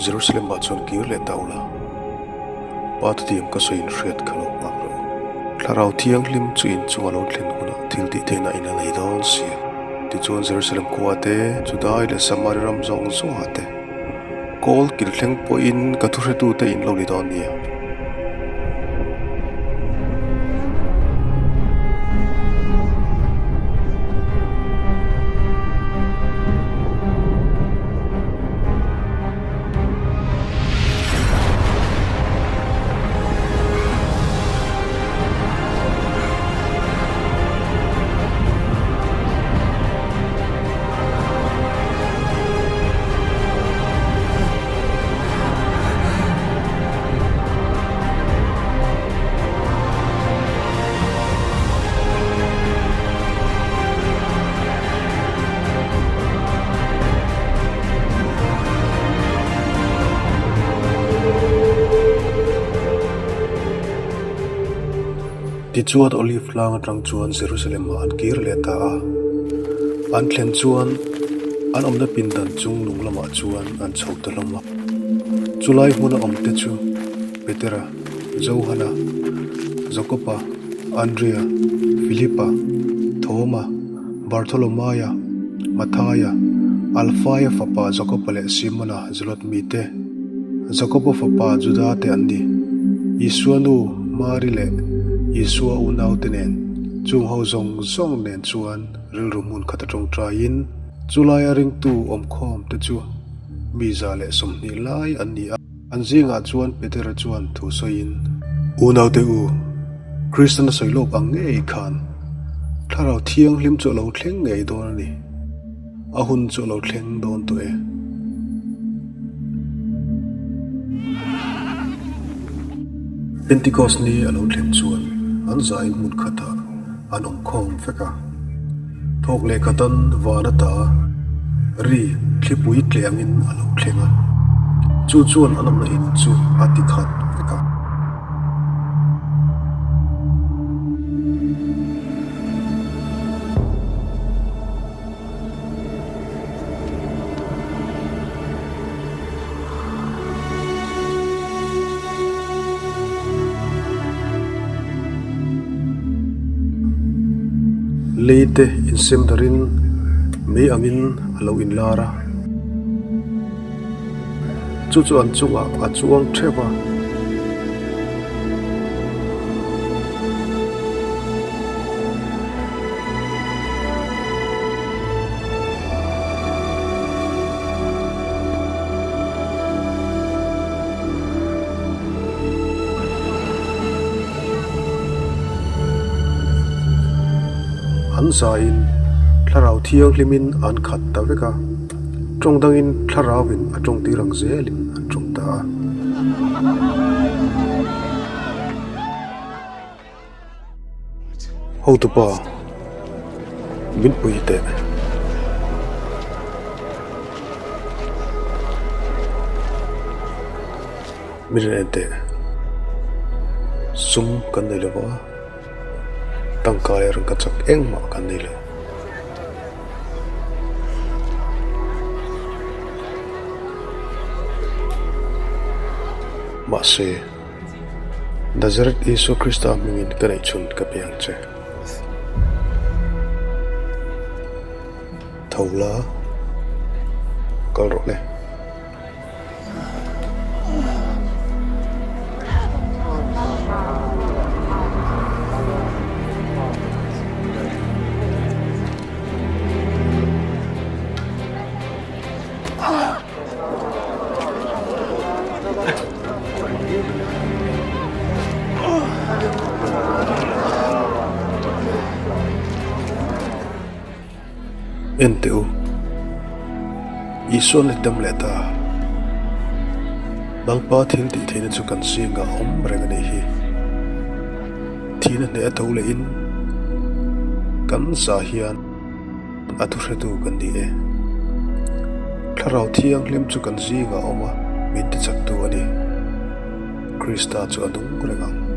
Jerusalem-ah chuan kir leh ta ula, Pa thutiam ka sawi inhriat kha lo nghak rawh u. Thlarau Thianghlim chu inchung a lo thlen hunah thil tih theihna in a nei dawn si a. Tichuan Jerusalem khua te, Judai leh Samari ram zawng zawngah te, kawl kil thleng pawhin ka thuhretute in lo ni dawn nia. Tichuan Olive tlang atang chuan Jerusalem ah an kir leh ta a. An thlen chuan an awmna pindan chung lung lamah chuan an chho ta hlawm a. Chulai hmuna awmte chu Petera, Johana, Jakoba, Andrea, Filipa, Thoma, Bartholomaia, Mathaia, Alfaia fapa Jakoba leh Simona Zelot mite, Jakoba fapa Juda te an ni. Isua nu Mari leh Isua unaute nen, chung ho zawng zawng nen chuan rilru hmun khat a tawngtaiin, chulaia ringtu awmkhawm te chu mi 120 lai an ni a. An zingah chuan Petera chuan thu sawiin, Unaute u, Kristan a sawi lawk ang ngei khan Thlarau Thianghlim chu a lo thleng ngei dawn a ni. A hun chu a lo thleng dawn tawh e. Pentikos ni a lo thlen chuan an zain hmun khatah an awm khawm vek a. Thawk leh khatan van ata ri thlipui tle angin a lo thleng a, chu chuan an awmna in chu a ti khat vek a. Lei te insem darin mei angin a lo inlar a, chu chu an chungah a chuang theuh a. An zaiin thlarau thianghlimin an khat ta vek a, tawng dangin thlarauin a tawng tir ang zelin an tawng ta a. Hotupa, min pui teh. Min rawn en teh. Sum kan nei lo va, tangka leh rangka chak engmah kan nei lo. Mahse. Nazareth Isua Krista hmingin ka neih chhun ka pe ang che. Tho la, kal rawh le. En teh u, Isuan a dam leh ta. Lalpa thil tih theihna chu kan zingah a awm reng a nih hi. Thihna hneh a tho lehin kan zah hian. A thuhretu kan ni e. Thlarau Thianghlim chu kan zingah a awm a, min tichaktu a ni. Krista chu a nung reng ang.